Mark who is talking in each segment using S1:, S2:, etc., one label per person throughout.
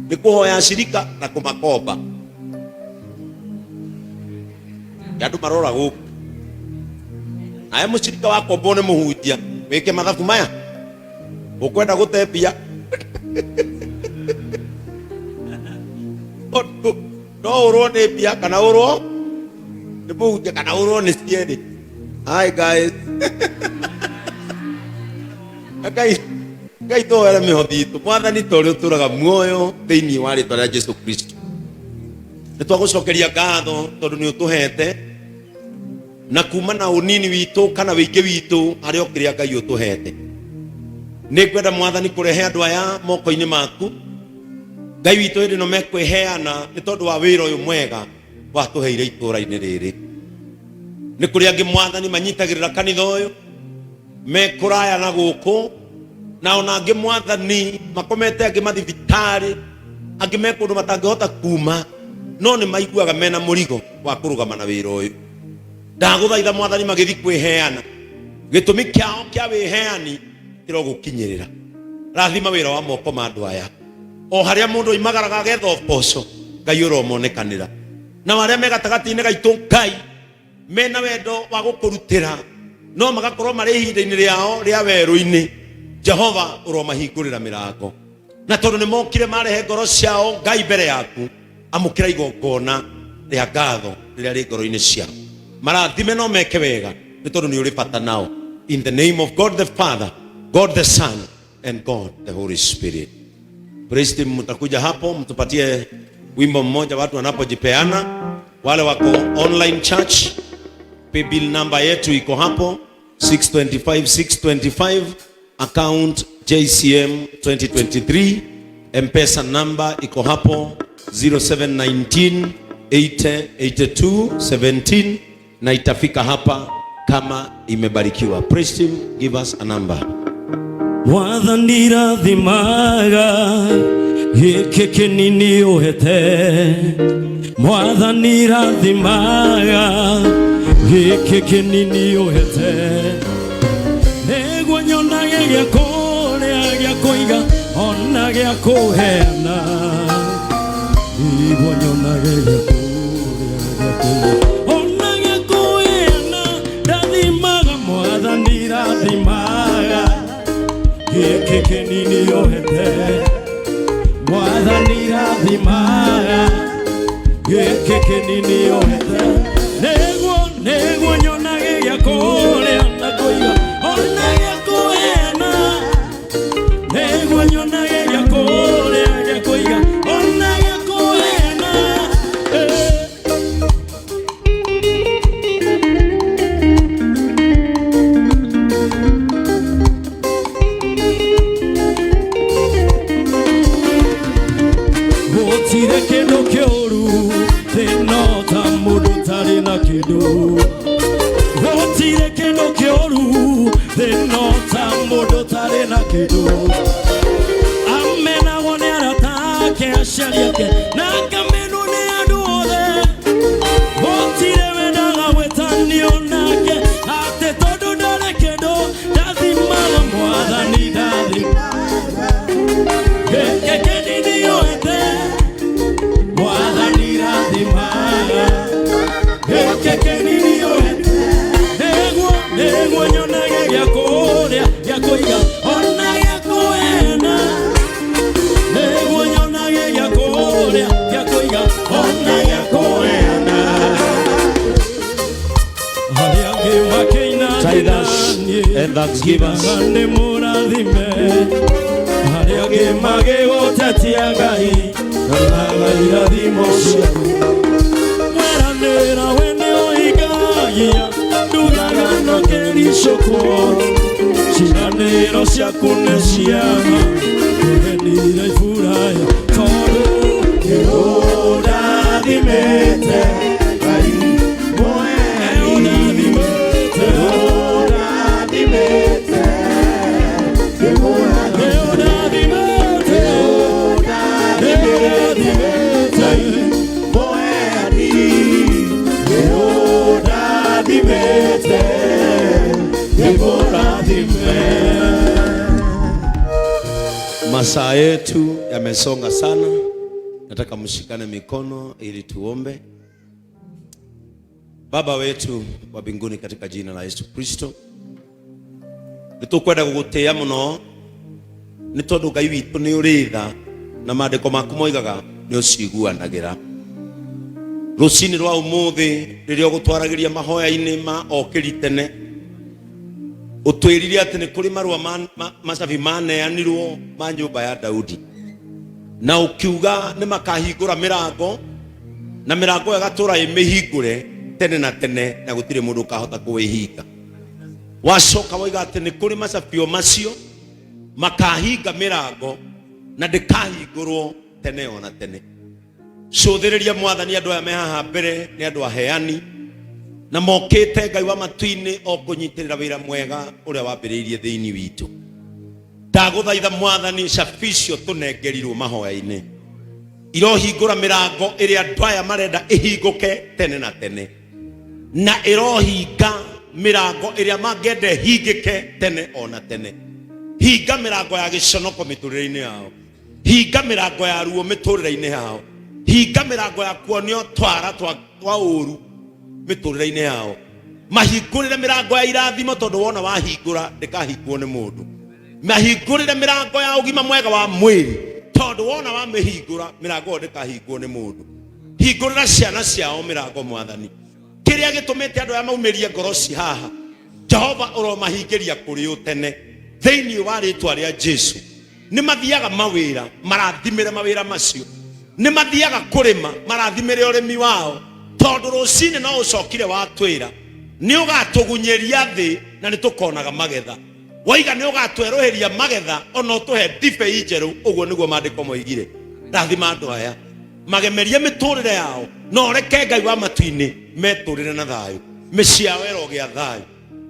S1: Nĩ kũhoya acirika na kũmakomba. Andũ marora gũkũ. Nawe mũcirika wakombwo nĩ mũhunjia, wĩke mathabu maya. Ũkwenda gũte mbia. Tondũ no ũrwo nĩ mbia kana ũrwo nĩ mũhunjia kana ũrwo nĩ cierĩ. Hi guys. Ngai Ngai tũhoere mĩhothi itũ mwathani ta ũrĩa ũtũraga muoyo thĩinĩ wa rĩtwa rĩa Jesu Kristo. Nĩ twagũcokeria ngatho tondũ nĩ ũtũhete na kuma na ũnini witũ kana wĩingĩ witũ harĩ o kĩrĩa Ngai ũtũhete. Nĩ ngwenda mwathani kũrehe andũ aya moko-inĩ maku. Ngai witũ hĩndĩ ĩno mekwĩheana nĩ tondũ wa wĩra ũyũ mwega watũheire itũũra-inĩ rĩrĩ. Nĩ kũrĩ angĩ mwathani manyitagĩrĩra kanitha ũyũ me kũraya na gũkũ na ona angĩ mwathani makomete angĩ mathibitarĩ angĩ me kũndũ matangĩhota kuma no nĩ maiguaga mena mũrigo wa kũrũgama na wĩra ũyũ. Ndagũthaitha mwathani magĩthiĩ kwĩheana gĩtũmi kĩao kĩa wĩheani kĩrogũkinyĩrĩra. Rathima wĩra wa moko ma andũ aya o harĩa mũndũ oimagaraga agetha ũboco Ngai ũromonekanĩra. Nao arĩa me gatagatĩ-inĩ gaitũ Ngai mena wendo wa gũkũrutĩra no magakorwo marĩ ihinda-inĩ rĩao rĩa werũ-inĩ, Jehova ũromahingũrĩra mĩrango. Na tondũ nĩ mokire marehe ngoro ciao Ngai mbere yaku, amũkĩra igongona rĩa ngatho rĩrĩa rĩ ngoro-inĩ ciao. Marathime no meke wega nĩ tondũ nĩ ũrĩ bata nao. In the name of God the Father, God the Son and God the Holy Spirit. Praise team, mtakuja hapo mtupatie wimbo mmoja watu wanapojipeana. Wale wako online church, paybill number yetu iko hapo 625 625, account JCM 2023, M-Pesa number iko hapo 0719 80 82 17 na itafika hapa kama imebarikiwa. Praise team, give us a number.
S2: Mwathani rathimaga gĩkĩ kĩnini ũhete, Mwathani rathimaga gĩkĩ kĩnini ũhete, nĩguo nyonage gĩa kũrĩa gĩa kũiga ona gĩa kũheana, nĩguo nyonage gĩa kũrĩa gĩa kũiga ona gĩa kũheana, ndathimaga Mwathani rathimaga gĩkĩ kĩnini ũhete, Mwathani rathimaga gĩkĩ kĩnini ũhete, nĩguo nĩguo nyonage gĩa kũrĩa na kũiga ona gĩa kũheana, nĩguo nyonage gĩa kũrĩa gĩa kũiga ona gĩa kũheana. Eh. Gũtirĩ kĩndũ kĩũru thĩna ta mũndũ ũtarĩ na kĩndũ, gũtirĩ kĩndũ kĩũru thĩna ta mũndũ ũtarĩ na kĩndũ, amenagwo nĩ arata ake aciari ake na akamenwo nĩ andũ othe, gũtirĩ wendaga gwĩtanio nake atĩ tondũ ndarĩ kĩndũ, ndathimaga Mwathani ndathimaga gĩkĩ kĩnini oete, Mwathani rathimaga gĩkĩ kĩnini oete, nĩguo nĩguo nyonage gĩa kũrĩa gĩa kũiga ona gĩa kũheana, nĩguo nyonage gĩa kũrĩa gĩa kũiga ona gĩa kũheana, arĩa angĩ makĩina
S1: Tithers and thanksgivers.
S2: nĩ mũrathime, arĩa angĩ magĩgũtetia Ngai roraga irathimo ciaku, mweranĩra we nĩ ũhingagia, ndugaga no kĩricũkwo, ciĩranĩro ciaku nĩ ciama, ũhenire Iburaya tondũ nĩ ũndathimĩte Ngai ũndathimĩte, ũndathimĩte, ũndathimĩte, ũndathimĩte, ũndathimĩte, nĩmũrathime.
S1: Masaa yetu yamesonga sana. Nataka mshikane mikono ili tuombe. Baba wetu wa mbinguni, katika jina la Yesu Kristo, nĩtũkwenda gũgũtĩĩa mũno nĩ tondũ Ngai witũ nĩ ũrĩ tha na maandĩko maku moigaga nĩ ũciguanagĩra. Rũcinĩ rwa ũmũthĩ rĩrĩa ũgũtwaragĩria mahoya-inĩ ma okĩri tene, ũtwĩrire atĩ nĩ kũrĩ marũa macabi maneanirwo ma nyũmba ya Daudi, na ũkiuga nĩ makahingũra mĩrango na mĩrango ĩyo ĩgatũra ĩmĩhingũre tene na tene na gũtirĩ mũndũ ũkahota kũwĩhinga. Wacoka waiga atĩ nĩ kũrĩ macabio macio makahinga mĩrango na ndĩkahingũrwo tene ona tene. Cũthĩrĩria Mwathani, andũ aya me haha mbere nĩ andũ aheani na mokĩte Ngai wa matu-inĩ o kũnyitĩrĩra wĩra mwega ũrĩa wambĩrĩirie thĩinĩ witũ. Ndagũthaitha Mwathani, cabi icio tũnengerirwo mahoya-inĩ irohingũra mĩrango ĩrĩa andũ aya marenda ĩhingũke tene na tene, na ĩrohinga mĩrango ĩrĩa mangĩenda ĩhingĩke tene ona tene. Hinga mĩrango ya gĩconoko mĩtũrĩre-inĩ yao, hinga mĩrango ya ruo mĩtũrĩre-inĩ yao, hinga mĩrango ya kuonio twara twa ũru mĩtũrĩre-inĩ yao. Mahingũrĩre mĩrango ya irathimo, tondũ wona wahingũra ndĩkahingwo nĩ mũndũ. Mahingũrĩre mĩrango ya ũgima mwega wa mwĩrĩ, tondũ wona wamĩhingũra mĩrango ĩyo ndĩkahingwo nĩ mũndũ. Hingũrĩra ciana ciao mĩrango Mwathani. Kĩrĩa gĩtũmĩte andũ aya maumĩrie ngoro ci haha, Jehova ũromahingĩria kũrĩ ũ tene thĩinĩ wa rĩtwa rĩa Jesu. Nĩ mathiaga mawĩra, marathimĩre mawĩra macio, nĩ mathiaga kũrĩma, marathimĩre ũrĩmi wao, tondũ rũcinĩ no ũcokire watwĩra nĩ ũgatũgunyĩria thĩ na nĩ tũkonaga magetha. Waiga nĩ ũgatwerũhĩria magetha ona ũtũhe ndibei njerũ, ũguo nĩguo maandĩko moigire. Rathima andũ aya, magemerie mĩtũrĩre yao, na ũreke Ngai wa matu-inĩ metũrĩre na thayũ. Mĩciĩ yao ĩrogĩa thayũ,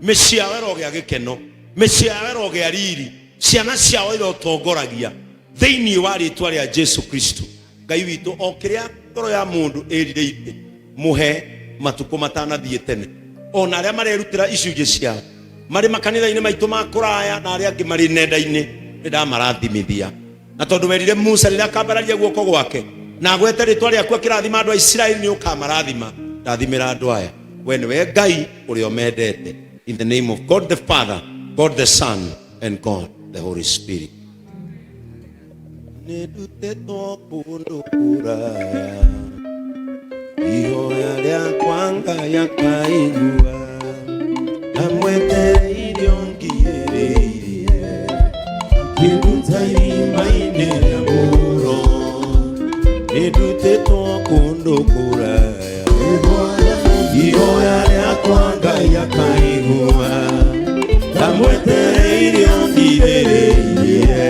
S1: mĩciĩ yao ĩrogĩa gĩkeno, mĩciĩ yao ĩrogĩa riri, ciana ciao irotongoragia thĩinĩ wa rĩtwa rĩa Jesu Kristo. Ngai witũ, o kĩrĩa ngoro ya mũndũ ĩrirĩire, mũhe matukũ matanathiĩ tene. Ona arĩa marerutĩra icunjĩ ciao marĩ makanitha-inĩ maitũ ma kũraya na arĩa angĩ marĩ nenda-inĩ, nĩ ndamarathimithia. Na tondũ werire Musa rĩrĩa akambararia guoko gwake na agwete rĩtwa rĩaku akĩrathima andũ a Isiraeli, nĩ ũkamarathima. Ndathimĩra andũ aya, we nĩwe Ngai ũrĩa ũmendete. In the name of God the Father, God the Son, and God the Holy Spirit. Nĩndutĩtwo kũndũ kũraya, ihoya rĩakwa Ngai akaigua, ndamwetereirio ngirĩrĩirie, akĩnduta irima-inĩ rĩa mũro. Nĩndutĩtwo kũndũ kũraya, ihoya rĩakwa Ngai akaigua, ndamwetereirio ngirĩrĩirie,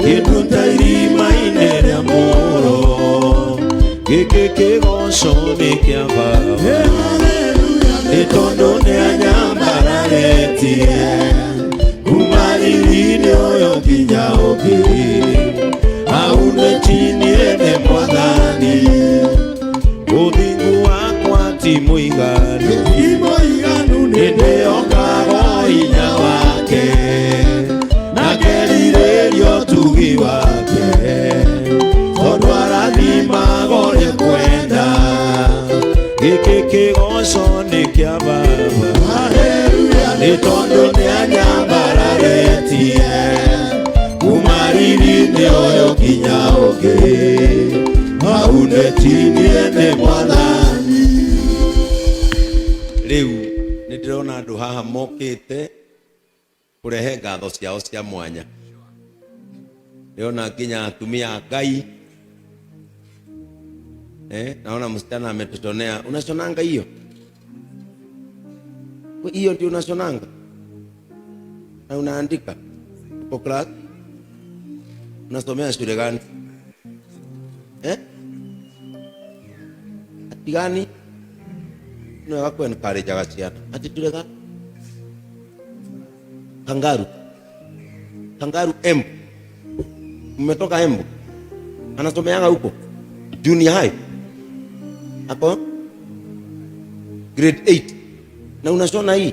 S1: kĩnduta irima-inĩ rĩa mũro. Gĩkĩ kĩgoco nĩ kĩa Baba, nĩ tondũ nĩanyambararĩtie kuma riri-inĩ ũyũ nginya ũngĩ. Hau nĩtinie nĩ Mwathani, ũthingu wakwa ti mũiganu, nĩndĩokaga hinya wake na ngerirĩrio ũtugi wake, tondũ arathimaga ũrĩa kwenda. Gĩkĩ kĩgoco nĩ kĩa Baba, nĩ tondũ nĩanyambararĩtie kuma riri-inĩ ũyũ nginya ũngĩ. Hau nĩtinie nĩ Mwathani. Rĩu nĩ ndĩrona andũ haha mokĩte kũrehe ngatho ciao cia mwanya. Ndĩrona nginya atumia a Ngai. Naona msichana ametushonea. Unashonanga hiyo? Hiyo ndio unashonanga? Na unaandika? Uko class? Unasomea shule gani? Ati gani? Nĩ wega ku encourage ciana. Ati shule gani? Kangaru. Kangaru Embu. Mmetoka Embu? Anasomeanga huko? Junior high? Ako grade 8. Na unashona hii?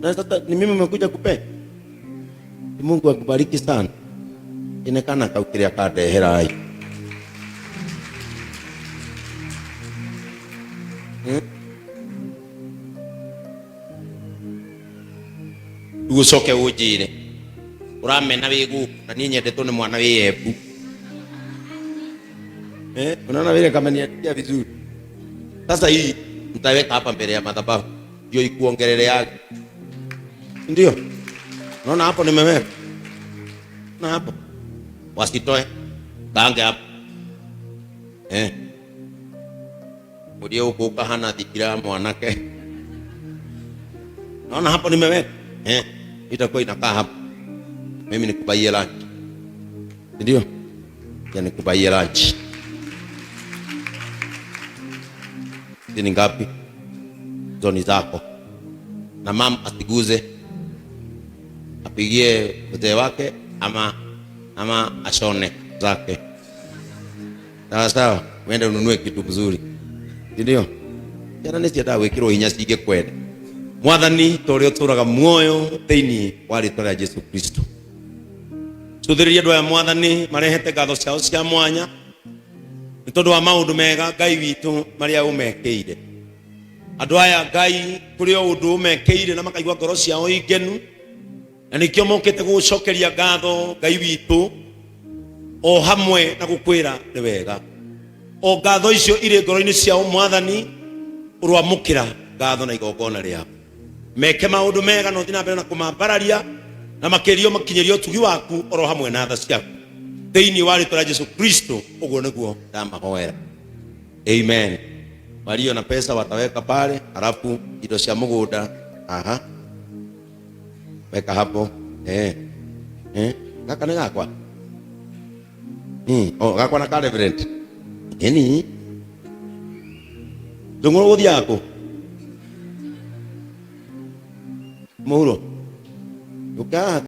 S1: Na sasa ni mimi nimekuja kupe. Mungu akubariki sana. Inekana kaukiria kandehera ai. Rĩu ũcoke ũnjĩre ũramena wĩ gũkũ na niĩ nyendetwo nĩ mwana wĩ Embu. Eh, unaona vile kameniandikia vizuri. Sasa hii nitaweka hapa mbele ya madhabahu ndio ikuongeleleage, ndio unaona hapo nimeweka na hapo wasitoe bange hapo eh, urie uguka hana thikira mwanake. Naona hapo nimeweka eh, itakuwa inakaa hapo. Mimi nikubaie lunch, ndio ya nikubaie lunch. Ni ngapi? Zoni zako na mam asiguze, apigie mzee wake ama ashone zake. Sawa sawa, uende ununue kitu mzuri, ndio ciana nĩ ciendaga gwĩkĩrwo hinya cingĩkwenda. Mwathani ta ũrĩa ũtũraga muoyo thĩinĩ wa rĩtwa rĩa Jesu Kristo, cũthĩrĩria andũ aya Mwathani marehete ngatho ciao cia mwanya nĩ tondũ wa maũndũ mega Ngai witũ marĩa ũmekĩire. Andũ aya Ngai kũrĩ o ũndũ ũmekĩire na makaigua ngoro ciao ingenu, na nĩkĩo mokĩte gũgũcokeria ngatho Ngai witũ o hamwe na gũkwĩra nĩ wega. O ngatho icio irĩ ngoro-inĩ ciao Mwathani, ũroamũkĩra ngatho na igongona rĩao. Meke maũndũ mega na ũthiĩ na mbere na kũmambararia na makĩria makinyĩrie ũtugi waku oro hamwe na tha ciaku thĩinĩ wa rĩtwa rĩa Jesu Kristo. Ũguo nĩguo ndamahoera, amen. Walio na pesa wataweka pale, halafu indo cia mũgũnda aha, weka hapo eh eh, gaka nĩ gakwa. Oh, gakwa na ka reverend ĩni ndũng'ũrũ gũthiaga kũ mũhuro ũka.